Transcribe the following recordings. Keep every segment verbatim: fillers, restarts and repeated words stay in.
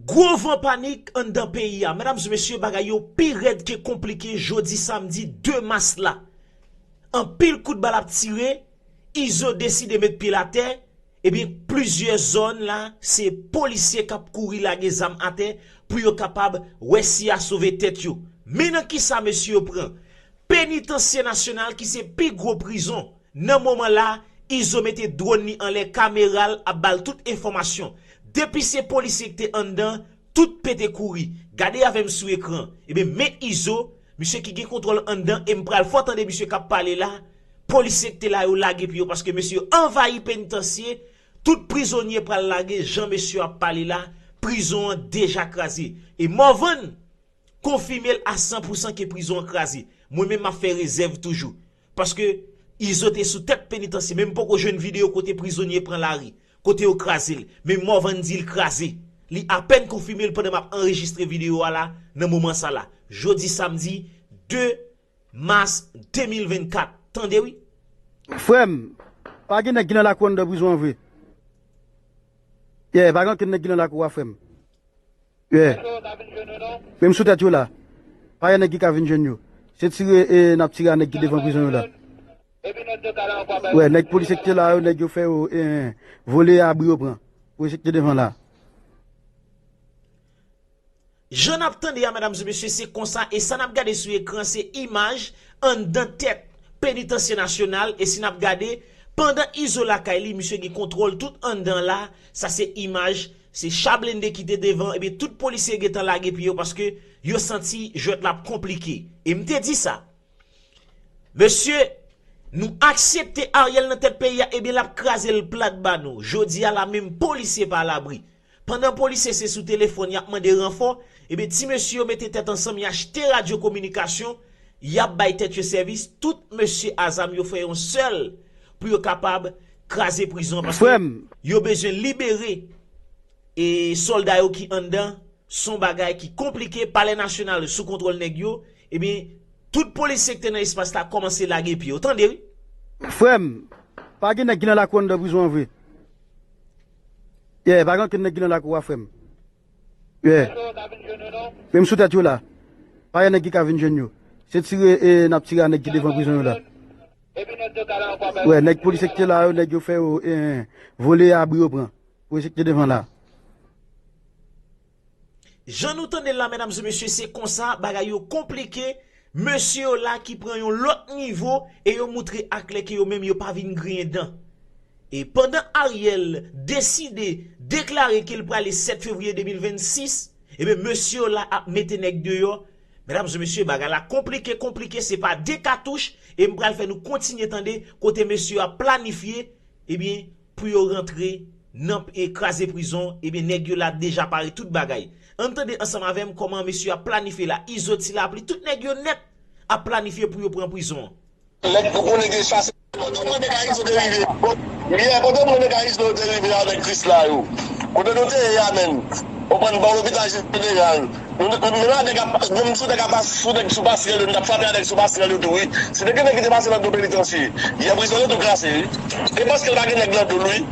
Gwo van panik anndan peyi a. Medam e mesye, bagay yo pi rèd ke konplike jodi samdi de mas la. Anpil kout bal ap tire, Izo deside met pye l atè, ebyen, plizyè zòn la, se polisye k ap kouri lage zam atè pou yo kapab wè si y a sove tèt yo. Men nan kisa mesye yo pran? Penitansye Nasyonal ki se pi gwo prizon. Nan moman la, Izo mete dwòn li anlè kamera l ap ba l tout enfòmasyon. Depi se polisye ki te anndan, tout pete kouri. Gade avè m sou ekran. Ebyen, men Izo, misye ki gen kontwòl anndan, e m pral fè w tande misye k ap pale la. Polisye ki te la yo lage pye yo paske mesye yo anvayi penitansye. Tout prizonye pral lage jan mesye yo ap pale la. Prizon an deja kraze. E Morvan konfime l a san pou san ke prizon an kraze. Mwen menm m ap fè rezèv toujou. Paske Izo te sou tèt penitansye, men m poko jwenn videyo kote prizonye pran lari, kote yo kraze l. Men Morvan di l kraze. Li apèn konfime l pandan m ap anrejistre videyo a la, nan moman sa la. Jodi samdi de mas de mil vennkat. Tande wi. Frè m, pa gen nèg ki nan lakou anndan prizon an vre. Yeah, pa gen ankenn nèg ki nan lakou a, frè m. Yeah. Menm sou tèt yo la. Pa gen nèg ki ka vin jwenn yo. Se tire, e, n ap tire a nèg ki devan prizon yo la. Wè, nèg polisye ki te la yo, nèg yo fè yo, e, vole abri yo pran. Polisye ki te devan la. Jan n ap tande a, medam e mesye, se konsa, e sa n ap gade sou ekran, se imaj anndan tèt Penitansye Nasyonal, e si n ap gade, pandan Izo lakay li, misye gen kontwòl tout anndan la, sa se imaj, se cha blende ki te devan, ebyen tout polisye gentan lage pye yo paske yo santi jwèt la ap konplike. E m te di sa. Mesye, nou aksepte Ariel nan tèt peyi a, ebyen l ap kraze l plat ba nou. Jodi a la menm polisye pa alabri. Pandan polisye se sou telefòn y ap mande ranfò, ebyen ti mesye yo mete tèt ansanm, y achte radyo kominikasyon, y ap bay tèt yo sèvis, tout mesye a zam yo fè yon sèl pou yo kapab kraze prizon an paske yo bezwen libere e sòlda yo ki anndan. Se yon bagay ki konplike, Palè Nasyonal sou kontwòl nèg yo, ebyen, tout polisye ki te nan espas la kòmanse lage pye yo. Tande wi. Frè m, pa gen nèg ki nan lakou anndan prizon an vre. Yeah, pa gen ankenn nèg ki nan lakou a, frè m. Yeah. Menm sou tèt yo la. Pa gen nèg ki ka vin jwenn yo. Se tire, e, n ap tire a nèg ki devan prizon yo la. Wè, nèg polisye ki te la yo, nèg yo fè yo, e, vole abri yo pran. Polisye ki te devan la. Jan nou tande l la, medam e mesye, se konsa bagay yo konplike. Mesye yo la ki pran yon lòt nivo e yo moutre aklè ke yo menm yo pa vin griyen dan. E pandan Ariel deside deklare ke l prale sèt fevriye de mil vennsis, ebyen, mesye yo la ap mete nèg deyò. Medam e mesye, bagay la konplike, konplike, se pa de katouch, e m pral fè nou kontinye tande kote mesye yo ap planifye, ebyen, pou yo rantre nan e kraze prizon, ebyen, nèg yo la deja pare tout bagay. Ann tande ansanm avè m kòman mesye yo ap planifye la. Izo, Ti Lapli, tout nèg yo nèt ap planifye pou yo pran prizon an. Nèg, ou konnen gen chase. Kote w mande Karizo te rive? Yè, kote w mande Karizo te rive avèk Krisla yo? Kote nou te ye a menm? Ou konn ba w lopital jeneral. Nou, nou, nou la nèg ap, menm sou nèg ap, sou nèg sou pasrèl yo, nou t ap frape a nèg sou pasrèl yo tou, wi. Si te gen nèg ki te pase nan do penitansye, yè prizon yo tou kraze, wi. E paske l pa gen nèg nan do l, wi.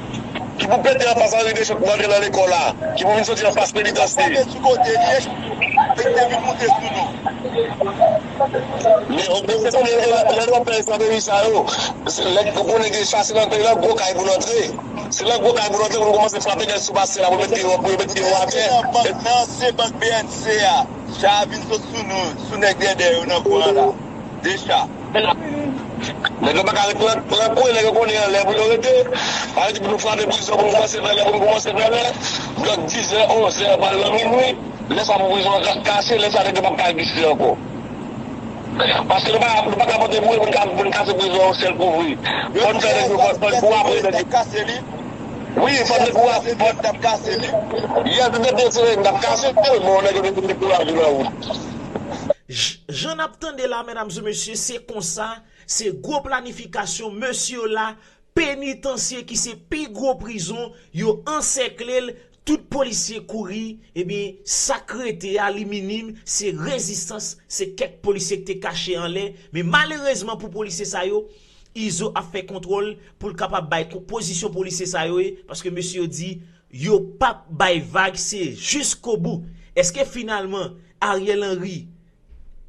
Ki pou pete anfas Anri Dechòk pou antre nan lekòl la, ki pou vin soti anfas penitansye. Frape sou kote li, e te vin moute sou nou. Men, ou konnen, lè, lè nou ap fè estrateji sa yo, se lè ou konnen gen chase nan peyi la, gwo kay pou n antre. Se nan gwo kay pou n antre, pou nou kòmanse frape nèg sou pasrèl la, pou yo met pye yo, pou yo met pye yo atè. Nan, nan ansyen bank B N C a, cha a vin sot sou nou, sou nèg dèdè yo nan kwen an la. De cha. Nèg yo pa ka ret nan, nan kwen, nèg yo konnen anlè pou yo rete. Pa rete pou nou frape prizon, pou nou kòmanse vèlè, pou nou kòmanse vèlè. Blòk dizè, onzè, pral nan minwi. Lè sa pou prizon an ka-, kase, lè sa nèg yo p ap ka egziste ankò. Paske nou pa, nou pa ka pote boure pou n ka, pou n kase prizon an yon sèl kou vre. Fò n fè nèg yo, fò, fò n kou apre nèg yo. Wi, fò n kou apre, fò n t ap kase li. Yè, tout nèg yo se nèg n ap kase, bon, nèg yo te dekouraje nan wout. J-, jan n ap tande la, medam e mesye, se konsa, se gwo planifikasyon, mesye yo la, penitansye ki se pi gwo prizon, yo ansèkle l, tout polisye kouri, ebyen, sa k rete a, li minim, se rezistans, se kèk polisye ki te kache anlè, men malerezman pou polisye sa yo, Izo ap fè kontwòl pou l kapab bay ko-, pozisyon polisye sa yo ye, paske mesye yo di, yo p ap bay vag, se jiskobou. Èske finalman Ariel Henry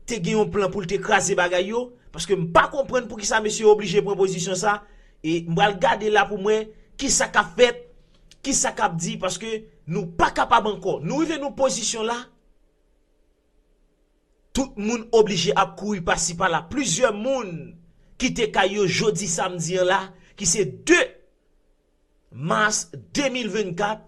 te gen yon plan pou l te kraze bagay yo? Paske m pa konprann poukisa mesye yo oblije pran pozisyon sa. E m pral gade la pou m wè kisa k ap fèt, kisa k ap di, paske nou pa kapab ankò. Nou rive nan pozisyon la, tout moun oblije ap kouri pasi pala. Plizyè moun kite kay yo jodi samdi an la, ki se de mas de mil vennkat,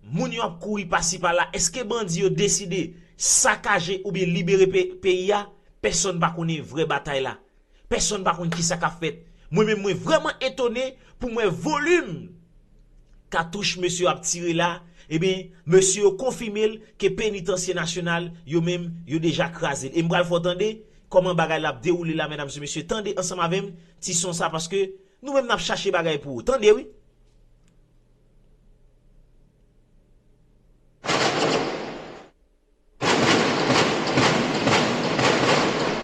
moun yo ap kouri pasi pala. Èske bandi yo deside sakaje oubyen libere pe-, peyi a? Pèsonn pa konnen vrè batay la. Pèsonn pa konn kisa k ap fèt. Mwen menm, mwen vrèman etone pou m wè volim katouch mesye yo ap tire la. Ebyen, mesye yo konfime l ke Penitansye Nasyonal, yo menm, yo deja kraze l. E m pral fè w tande kòman bagay la ap dewoule la, medam e mesye. Tande ansanm avè m ti son sa, paske nou menm n ap chache bagay pou ou. Tande, wi.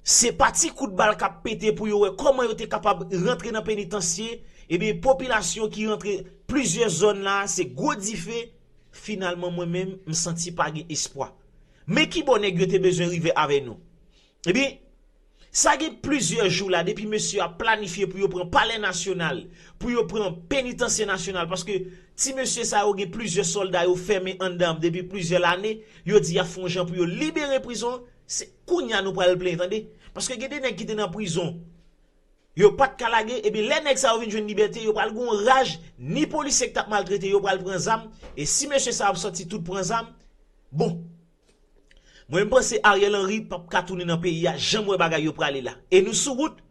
Se pa ti kout bal k ap pete pou yo wè kòman yo te kapab rantre nan penitansye. Ebyen, popilasyon ki rantre plizyè zòn la, se gwo dife. Finalman, mwen menm, m santi pa gen espwa. Men ki bò nèg yo te bezwen rive avè nou? Ebyen, sa gen plizyè jou la, depi mesye yo ap planifye pou yo pran Palè Nasyonal, pou yo pran Penitansye Nasyonal, paske ti mesye sa yo gen plizyè sòlda yo fèmen anndan depi plizyè lane, yo di y ap fè yon jan pou yo libere prizon, se kounye a nou pral plenyen, tande. Paske gen de nèg ki te nan prizon, yo pa t ka lage, ebyen lè nèg sa yo vin jwenn libète, yo pral gen yon raj, ni polisye ki t ap maltrete yo pral pran zam, e si mesye sa yo ap sòti tout pran zam, bon, mwen, m panse Ariel Henry p ap ka tounen nan peyi a, jan m wè bagay yo prale la. E nou sou wout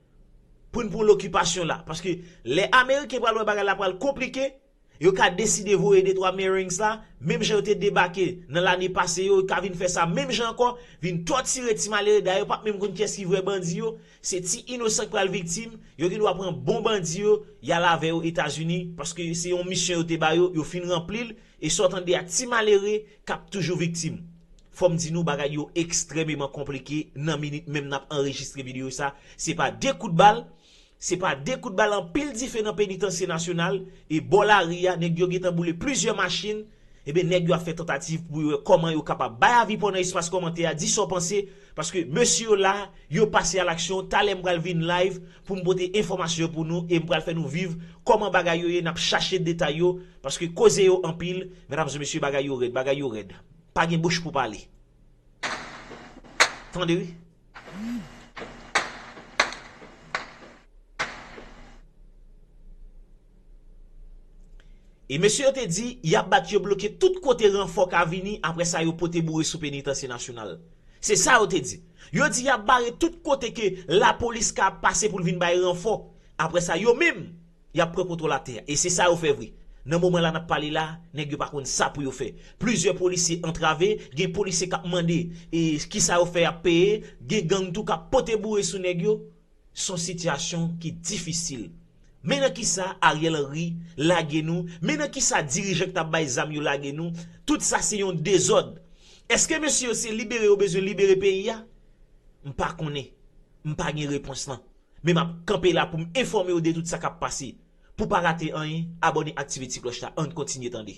pou n pran lokipasyon la. Paske lè Ameriken pral wè bagay la pral konplike, yo ka deside voye de twa Marines la, menm jan yo te debake nan lane pase yo, yo ka vin fè sa menm jan ankò, vin tòtire ti malere, dayè yo p ap menm konn kiyès ki vrè bandi yo, se ti inosan k pral viktim, yo gen dwa pran bon bandi yo, y al avè yo Etazini, paske se yon misyon yo te ba yo, yo fin ranpli l, e sa w tande a ti malere k ap toujou viktim. Fò m di nou, bagay yo ekstrèmeman konplike. Nan minit menm n ap anrejistre videyo sa, se pa de kout bal, se pa de kout bal, anpil dife nan Penitansye Nasyonal, e bò lari a, nèg yo gentan boule plizyè machin. Ebyen, nèg yo ap fè tantativ pou yo wè kòman yo kapab bay avi pou w nan espas kòmantè a, di sa w panse, paske mesye yo la, yo pase a laksyon. Talè m pral vin live pou m pote enfòmasyon yo pou nou, e m pral fè nou viv kòman bagay yo ye, n ap chache detay yo, paske koze yo anpil, medam e mesye, bagay yo rèd, bagay yo rèd. Pa gen bouch pou pale. Tande wi. E mesye yo te di, y ap bat yo bloke tout kote ranfò ka vini, apre sa yo pote boure sou Penitansye Nasyonal. Se sa yo te di. Yo di y ap bare tout kote ke lapolis ka ap pase pou l vin bay ranfò. Apre sa, yo menm, y ap pran kontwòl atè a. E se sa yo fè vre. Nan moman la n ap pale la, nèg yo pa konn sa pou yo fè. Plizyè polisye antrave, gen polisye k ap mande, e, kisa yo fè y ap peye, gen gang tou k ap pote boure sou nèg yo. Se yon sitiyasyon ki difisil. Men nan kisa Ariel Henry lage nou, men nan kisa dirijan ki t ap bay zam yo lage nou, tout sa se yon dezòd. Èske mesye yo se libere yo bezwen libere peyi a? M pa konnen. M pa gen repons lan. Men m ap kanpe la pou m enfòme w de tout sa k ap pase. Pou pa rate anyen, abòne, aktive ti klòch la. Ann kontinye tande.